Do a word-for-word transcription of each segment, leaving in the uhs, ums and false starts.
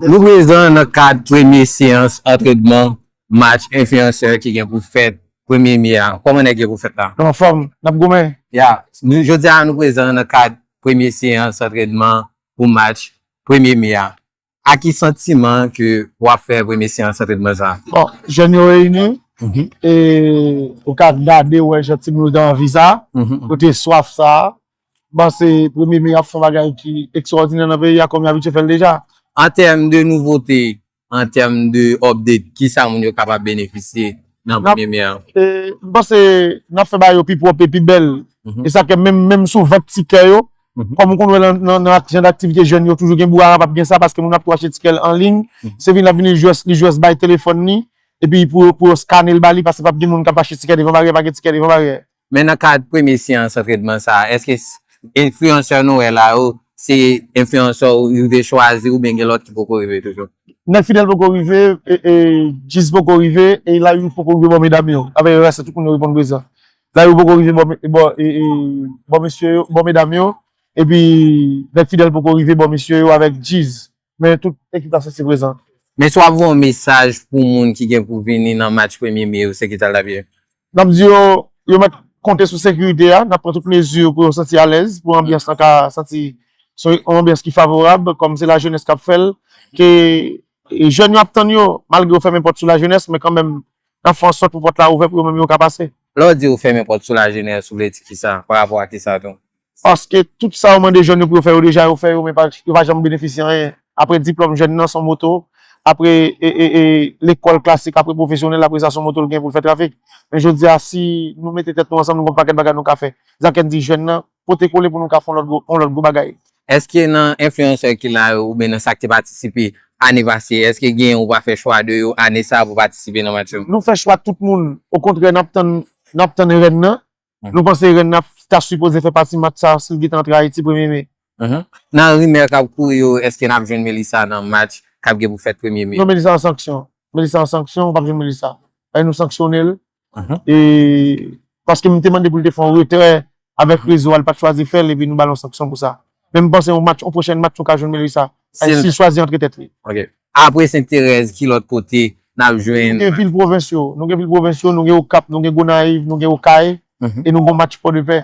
Nou prezan nan kad premye seyans antrenman match enfliyansè ki gen pou fèt premye me a. Kòman nèg yo pou fèt la? Anfòm, n ap goumen. Ya, nou, jodi a nou prezan nan kad premye seyans antrenman pou match premye me a. A ki santiman ke w ap fè premye seyans antrenman sa? Bon, jèn yo reyini, e ou ka gade, wè jan timoun yo te anvi sa, yo te swaf sa. Bon, se premye me y ap fè yon bagay ki ekstwòdinè nan peyi a, kòm y abitye fè l deja. An tèm de nouvote, an tèm de update, ki sa moun yo kapab benefisye nan premye me a? E, m panse n ap fè bagay yo pi pwòp e pi bèl. E sa ke menm, menm sou vant tikè yo, kòm ou konn wè nan, nan, nan ak-, jan aktivite jèn yo, toujou gen bourara, p ap gen sa, paske moun ap tou achte tikè l an liy. Se vin l ap vin li jwès, li jwès bay telefòn li, epi pou, pou yo skane l ba li, paske p ap gen moun k ap achte tikè devan baryè, pa gen tikè devan baryè. Men nan kad premye seyans antrenman sa a, èske s-, enfliyansè nou wè la yo, se enfliyansè w rive chwazi oubyen gen lòt ki poko rive toujou? Nèg Fidèl poko rive, e, e, Djiz poko rive, e Layou poko rive bò medam yo. Avèk rès tout moun yo reponn prezan. Layou poko rive bò, bò, e, e, bò mesye yo, bò medam yo, epi Nèg Fidèl poko rive bò mesye yo avèk Djiz. Men tout ekip la sanse prezan. Men si w ap voye yon mesaj pou moun ki gen pou vini nan match premye me yo, se ki sa l t ap ye? N ap di yo, yo mèt konte sou sekirite a, n ap pran tout mezi pou yo santi alèz, pou anbyans lan ka santi se yon anbyans ki favorab, kòm se lajenès k ap fè l, ke, e, jèn yo ap tann yo, malgre yo fèmen pòt sou lajenès, men kanmenm, n ap fè ansòt pou pòt la ouvè pou yo menm yo ka pase. Lè w di yo fèmen pòt sou lajenès, ou vle di kisa? Pa rapò a kisa tou? Paske tout sa yo mande jèn yo pou yo fè, yo deja yo fè yo, men pa, yo pa janm benefisye anyen. Apre diplòm jèn nan, se yon moto. Apre, e, e, e, lekòl klasik, apre pwofesyonèl, apre sa, se yon moto l gen pou l fè trafik. Men jodi a, si nou mete tèt nou ansanm, nou gen yon pakèt bagay nou ka fè. Zakèt di jèn nan, pote kole pou nou ka fè yon lòt gwo, yon lòt gwo bagay. Èske nan enfliyansè ki la yo, oubyen nan sa k te patisipe ane pase, èske gen ou pa fè chwa de yo ane sa a pou patisipe nan match yo? Nou fè chwa tout moun. Okontrè, n ap tann, n ap tann rèn nan. Nou panse rèn nan ta sipoze fè pati match sa a si l gentan antre Ayiti premye me. Nan rimè k ap kouri yo, èske n ap jwenn Melissa nan match k ap gen pou fèt premye me? Non, Melissa an sanksyon. Melissa an sanksyon, ou p ap jwenn Melissa. Fòk nou sanksyone l. E, paske m te mande pou l te fè yon retrè avèk rezo a, l pa t chwazi fè l, epi nou ba l yon sanksyon pou sa. Men m panse yon match, yon pwochèn match, nou ka jwenn Melissa. Si l chwazi antre tèt li. Ok. Apre Sent Terèz, ki lòt kote n ap jwenn? Nou gen vil pwovens yo. Nou gen vil pwovens yo, nou gen Okap, nou gen Gonayiv, nou gen Okay, e nou gen yon match Pòdepè.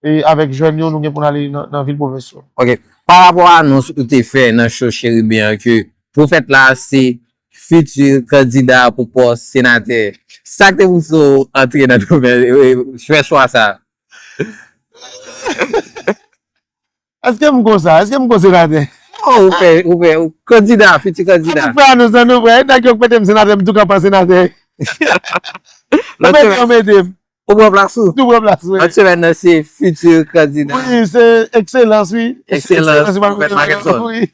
E avèk jèn yo, nou gen pou n ale nan, nan vil pwovens yo. Ok. Pa rapò a anons ou te fè nan show Cheriben an ke Pwofèt la se fiti kandida pou pòs senatè. Sa k te pouse w antre nan domèn, e, fè chwa sa? Èske m konsa? Èske m konsa senatè? Non, ou fè, ou fè, ou kandida, fiti kandida. An nou fè anons lan, nou fè. Nèg yo k mete m senatè, m tou kanpe an senatè. Ou mete, ou mete m. Ou pran plas ou? Tou pran plas, wi. Lòt semèn nan, se fiti kandida. Wi, se ekselans, wi. Ekselans, ekselans, Pwofèt Marckenson. Wi.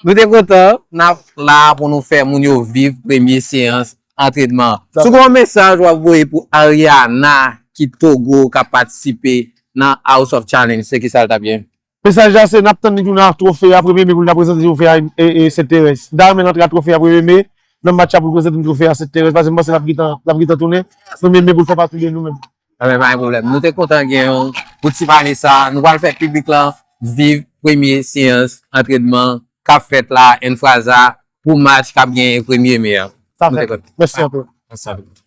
Nou te kontan, n ap la pou nou fè moun yo viv premye seyans antrenman. Si w gen yon mesaj w ap voye pou Ariana ki Togo k ap patisipe nan House of Challenge, se ki sa l t ap ye? Mesaj la se n ap tann li tounen ak twofe a premye me pou l ta prezante twofe a, e, e, Sent Terèz. M ta renmen l antre ak twofe a premye me nan match la pou l prezante m twofe a Sent Terèz, paske m panse l ap gentan, l ap gentan tounen premye me pou l fè pati de nou menm. Anben, pa gen pwoblèm. Nou te kontan gen w pou ti pale sa. Nou pral fè piblik lan viv premye seyans antrenman k ap fèt la, Enfraza, pou match k ap genyen premye me a. Sa fèt. Nou te kontan. Mèsi anpil. Mèsi anpil.